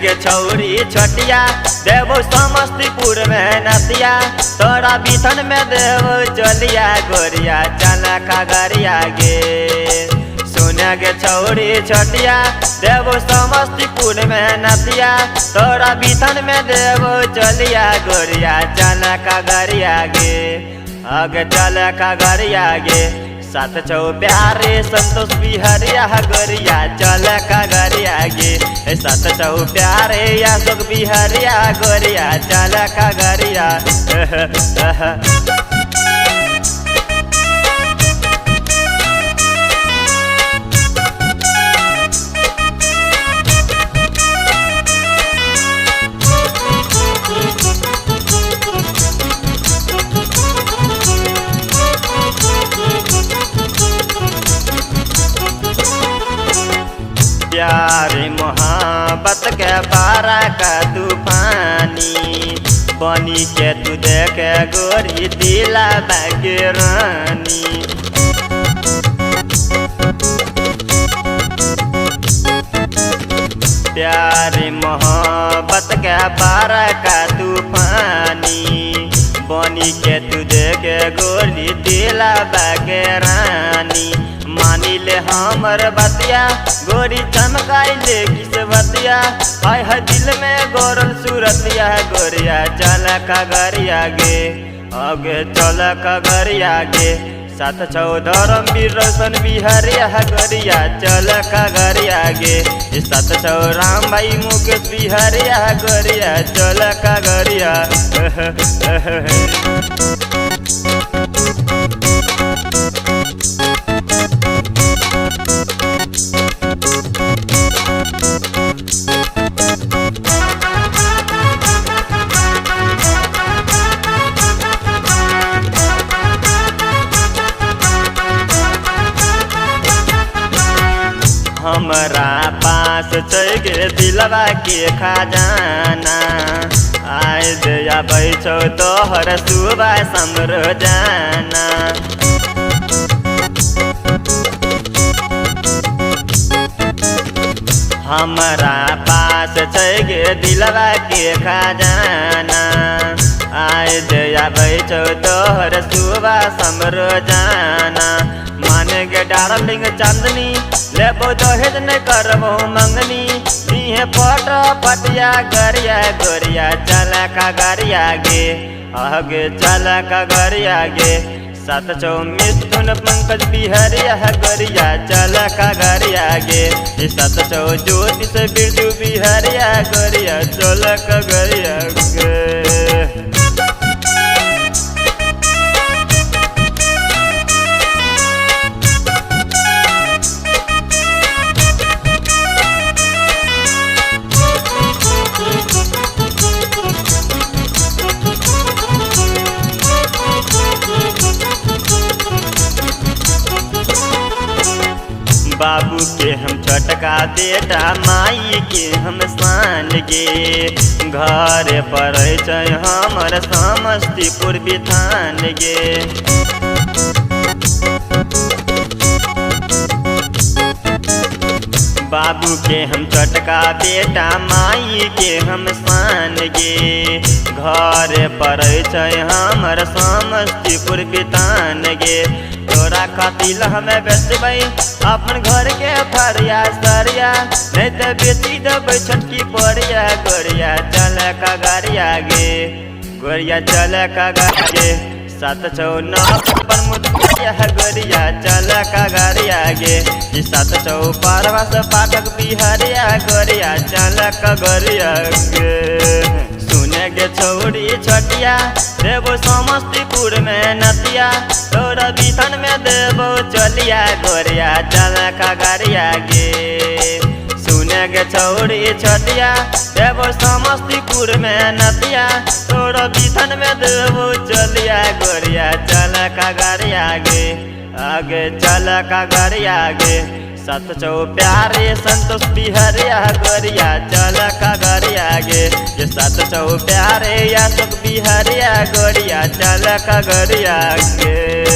गे छौरी छोटिया देबो समस्तीपुर में नतिया, तोरा बिथन में देबो चलिया गोरिया चल खगड़िया गे। सुन गे छौरी छोटिया देबो समस्तीपुर में नतिया, तोरा बिथन में देबो चलिया गोरिया चल खगड़िया गे। आगे चल खगड़िया गे। साथ छौ प्यारे संतोष बिहरिया गोरिया चल खगड़िया गे। साथ छौ प्यारे अशोक बिहरिया गोरिया चल खगड़िया। प्यार मोहब्बत के बारा का तूफानी बनी के तू देख गोरी दिला बागे रानी। प्यार मोहब्बत के बारा का तूफानी बनी के तू देख गोरी दिला बागे रानी। मानी ले हमर बतिया गोरी चमकाई ले किस्मतिया, हाय हाय दिल में गोरल सूरतिया गोरिया चल खगड़िया गे। आगे चल खगड़िया गे। साथ छौ धर्मवीर रोशन बिहरिया गोरिया चल खगड़िया गे। साथ छौ राम भाई मुकेश बिहरिया गोरिया चल खगड़िया। हमरा पास छै गे दिलवा के खजाना, आइ जे आबै छौ तोहर सुबह शाम रोजाना। हमरा पास छै गे दिलवा के खजाना, आइ जे आबै छौ तोहर सुबह शाम रोजाना। माने गे डार्लिंग चांदनी लेबो दहेज न करबो मंगनी, दिहे पट पटिया गरिया गोरिया चल खगड़िया गे। आगे चल खगड़िया गे। साथ छौ मिथुन पंकज बिहरिया गोरिया चल खगड़िया गे। साथ छौ ज्योतिष बिरजू बिहरिया गोरिया चल खगड़िया गे। बाबू के हम छोटका बेटा माई के हम शान गे, घर पर छै हमर समस्तीपुर बिथान गे। बाबू के हम छोटका बेटा माई के हम शान गे, घर पर छै हमर समस्तीपुर बिथान गे। तोरा खातिर हमें बेचबै अपन घर के फरिया सरिया, नहीं तो बेची देबै छोटकी परिया गोरिया चल खगड़िया गे। गोरिया चल खगड़िया गे। सात छौ नौ मुखिया गोरिया चल खगड़िया गे। सात छौ परवास पाठक बिहरिया गोरिया चल खगड़िया गे। सुन गे छौरी छोटिया देबो समस्तीपुर में नतिया, तोरा बिथन में देबो चलिया गोरिया चल खगड़िया गे। सुन गे छौरी छोटिया देबो समस्तीपुर में नतिया, तोरा बिथन में देबो चलिया गोरिया चल खगड़िया गे। आगे चल खगड़िया गे। साथ छौ प्यारे संतोष बिहरिया गोरिया चल खगड़िया गे। साथ छौ प्यारे अशोक बिहरिया गोरिया चल खगड़िया गे।